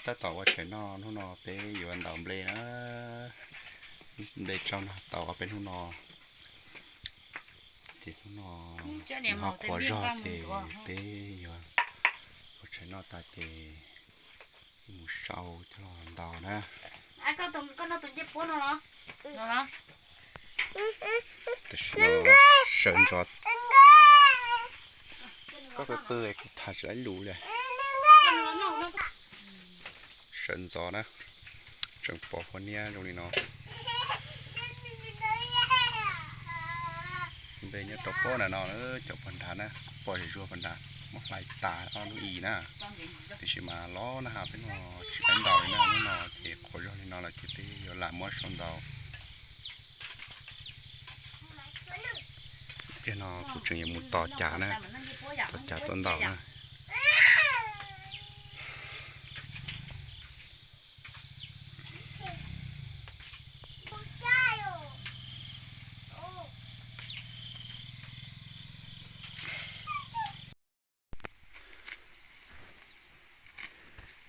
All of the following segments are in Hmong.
Tab tom ua tshais noj, hnub no peb yuav ntaus nplej na. Nplej tsaug no tau ob peb hnub no, ces hnub no ho qhuav zog ces peb yuav ua tshais noj tas ces mus sau coj los ntaus na. Tam sim no sawv ntxov, koj qw qw kuv tham tsis laib lus li. Sawv ntxov na, tseem pom huab niab zoo li no. Npe nyob rau pob ntawm no, cov pog nrad na, pom zuag pog nrad, muab hlais tas ob hnub i na. Tiam sis mas los na has peb no tsis laib ntaus li na, hnub no ces qhuav zog li no lawm ces peb yuav lam muab sau ntaus. Pliag no kuv tseem yuav mus tos cav na, tos cav tuaj ntaus na.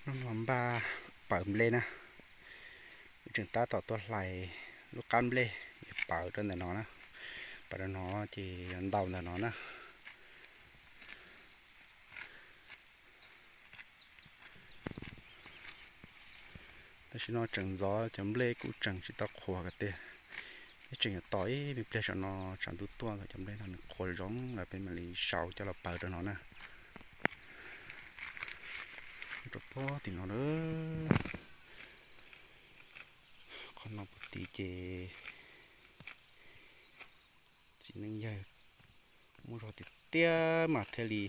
Hnub no npaj pawv nplej na, tseem tab tom tuaj hlais lub qab nplej, pawv rau ntawm no na, pawv rau no ces yuav ntaus ntawm no na. Tam sim no tseem ntxov, cov nplej kuj tseem tsis tau qhuav ko tiag. Peb tseem yuav tos ib me pliag saum no tshav ntuj tuaj kom cov nplej no nws qhuav zoo lawm peb mam li sau coj los pawv rau no na. Rau pob tim no lawm. Qhov no puag tid ces txiv neej yawg muaj zog tiag tiag mas thiaj li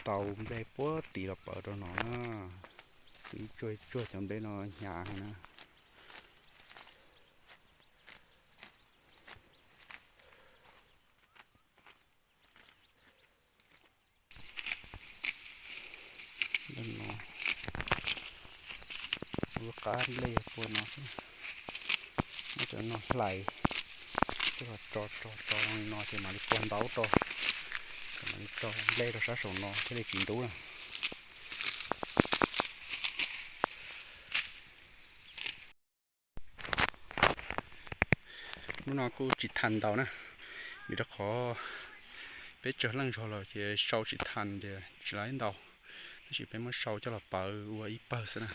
tau nplej puag tid los pawv rau no na. Ib tsuag ib tsuag cov nplej no hnyav heev na. Lub qab nplej yog puag no xwb, muab cov no hlais coj los tso tso tso li no ces mam li puag ntaub rau, ces mam li tso nplej rau sab saum no thiaj li tsis ntub na. Hnub no kuj tsis tham ntaus na, vim rau qhov peb tsawg leej zog lawm ces sau tsis tham ces tsis laib ntaus, tab sis peb muab sau coj los pawv ua ib pawg xwb na.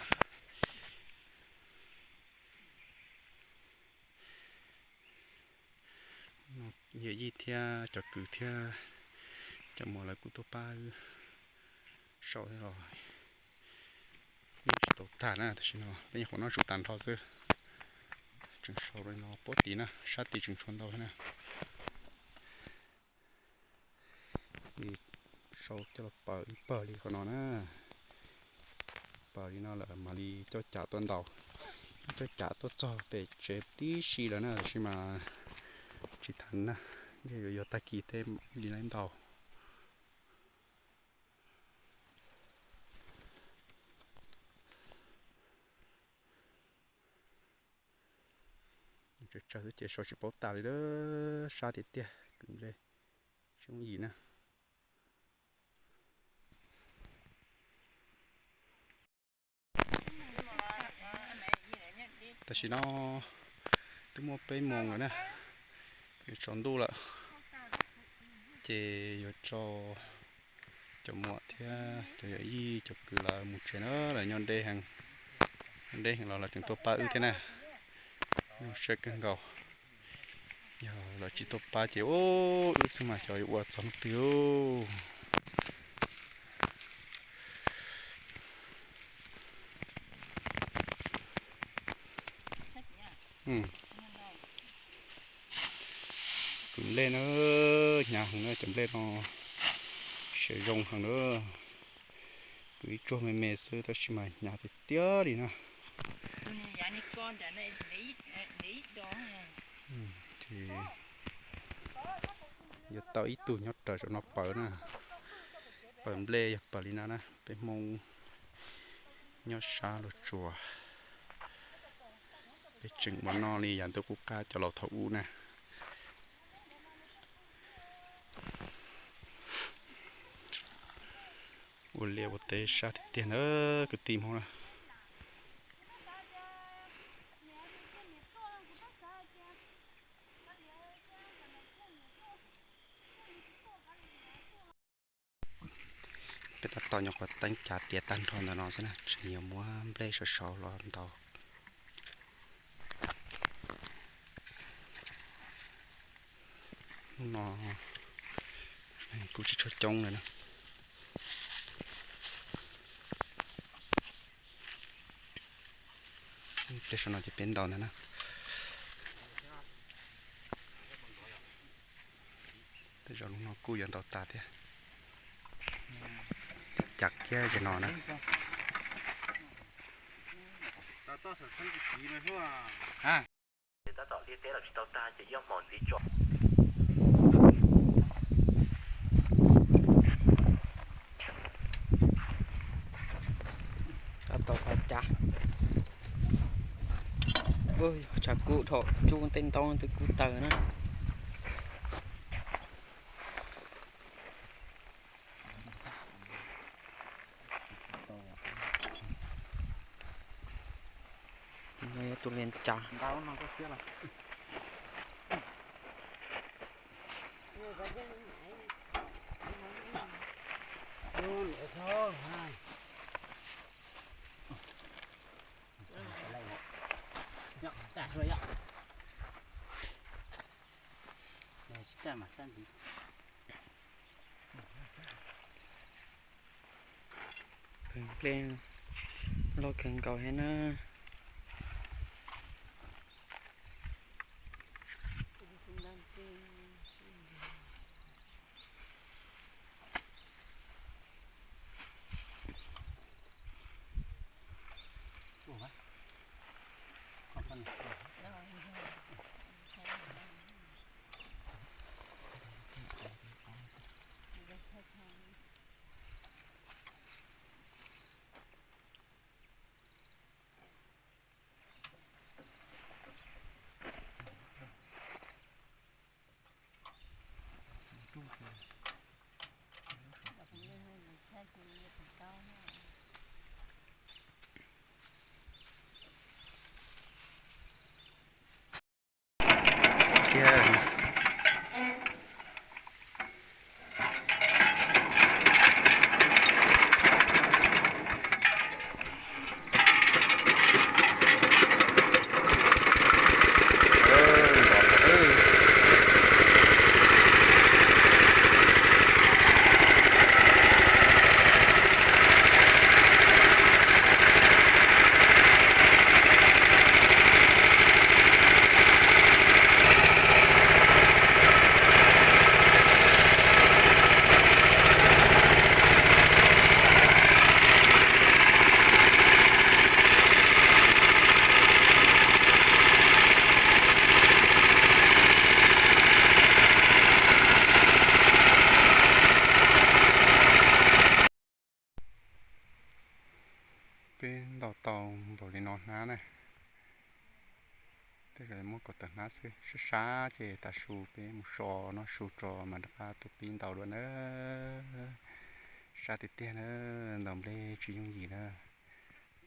Yawm yij thiab cov kwv thiab cov muam lawv kuj tuaj pab wb sau thiab los yeej tsis tau tag na, tam sim no peb nyuam qhuav noj su tas nrho xwb. Tseem sau li no puag tid na, sab tid tseem tshuav ntau thiab na. Sau coj los pawv ib pawg li qhov no na. Pawv li no lawm mam li coj cav tuaj ntaus. Coj cav tuaj txog pem tsev tib si lawm na, tab sis mas tsis tham na, yeej yuav yog tag kis thiaj li laib ntaus. Tsawg tsawg xwb ces sau tsis paub tas li, sab tiag tiag, kwv nplej xyoob yim na. Tam sim no twb muaj peb moos lawm na, yuav tsaus ntuj lawm, ces yuav tso cov muam thiab cov yawm yij cov kwv lawv mus tsev na, lawv nyob deb heev, nyob deb heev los lawv tseem tuaj pab wb thiab na. Zoo siab kawg nkaus, yog lawv tsis tuaj pab ces ub wb xwb mas xyov yuav ua txog hnub twg. Kwv nplej na, hnyav heev na, cov nplej no siav zoo heev na. Kwv ib tsuag me me xwb tab sis mas hnyav tiag tiag li na. Ces yuav tau ib tug nyob raws saum no pawv na. Pawv nplej yog pawv li no na, peb Hmoob nyob sab Luag Tsuas, peb tseem ua noj li yav ntuj qub qab cov laus thaum ub na. Ua liaj ua teb sab tiag tiag na kwv tij Hmoob na. Peb tab tom nyuam qhuav teeb cav tiav tag nrho ntawm no xwb na, tseem yuav muab nplej saum saud los ntaus. Hnub no kuj tsis tshua coob lawm na. Tej saum no ces peb ntaus ntag na. Tej zaum hnub no kuj yuav ntaus tas thiab. Cas kiag ces no na. Tab tom liaj teb los tsis tau tag ces ib hmos ntxiv tso. Tab tom pais cav. Tshav kub dhau, cub tej ntaub twb kub taws na. Tus liaj cav. Kawg nplej loj kawg nkaus thiab na. Peb ntaus tau npaum li no hnab na. Tej zaum muab kaum tawm hnab xwb, sab sab ces tav su peb mus so noj su tso mas rov qab tuaj pib ntaus dua na. Sab tiag tiag na, ntaus nplej tsis yooj yim na.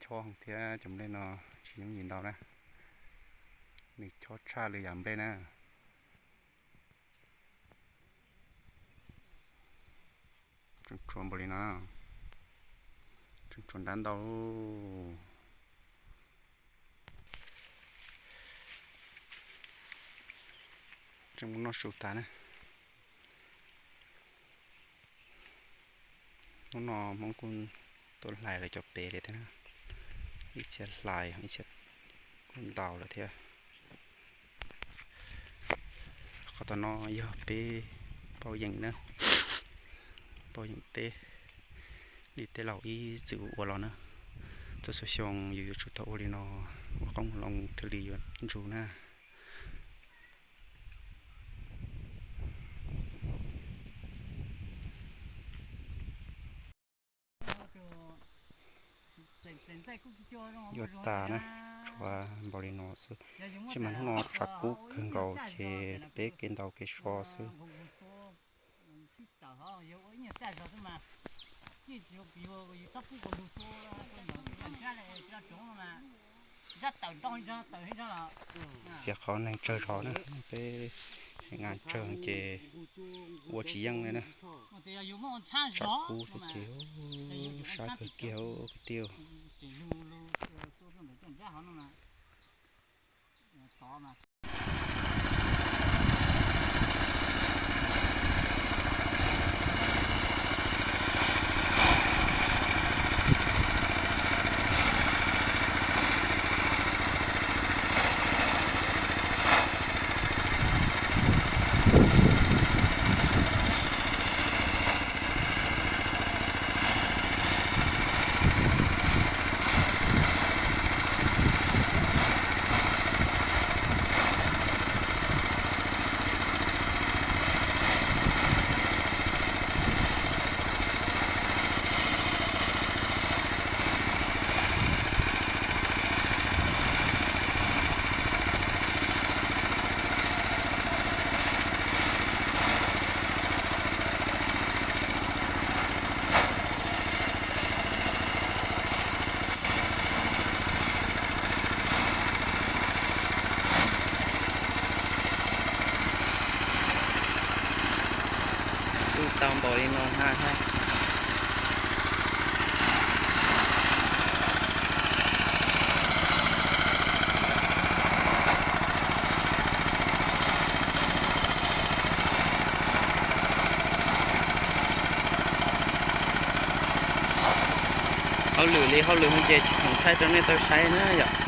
Chob heev thiab, cov nplej no tsis yooj yim ntaus na. Nws chob tshaj li yam nplej na. Tseem tshuav npaum li no, tseem tshuav nrab ntau. Tseem mus noj su tas na. Hnub no Hmoob kuj tuaj hlais lawv cov pem li thiab na. Ib txhia hlais, ib txhia kuj ntaus lawm thiab. Qhov tom no yog peb pauj yeem na, pauj yeem teb, li tej laus ib txwm ua los na. Txhua txhua xyoo yus yuav tsum tau ua li no, ua qoob loo thiaj li yuav ntsug na. Yuav tas na, tshuav npaum li no xwb. Tsis mas hnub no tshav kub kawg nkaus ces peb kev ntaus kev so xwb. Xiam qhov neeg tsawg zog na, peb nqa tsawg ces ua tsis yeej li na. Tshav kub xwb ces sab kawg kiag kwv tij. Twb tau npaum li no na thiab. Hauj lwm li hauj lwm no ces tsis khoom thaij rau nej tau saib na yom.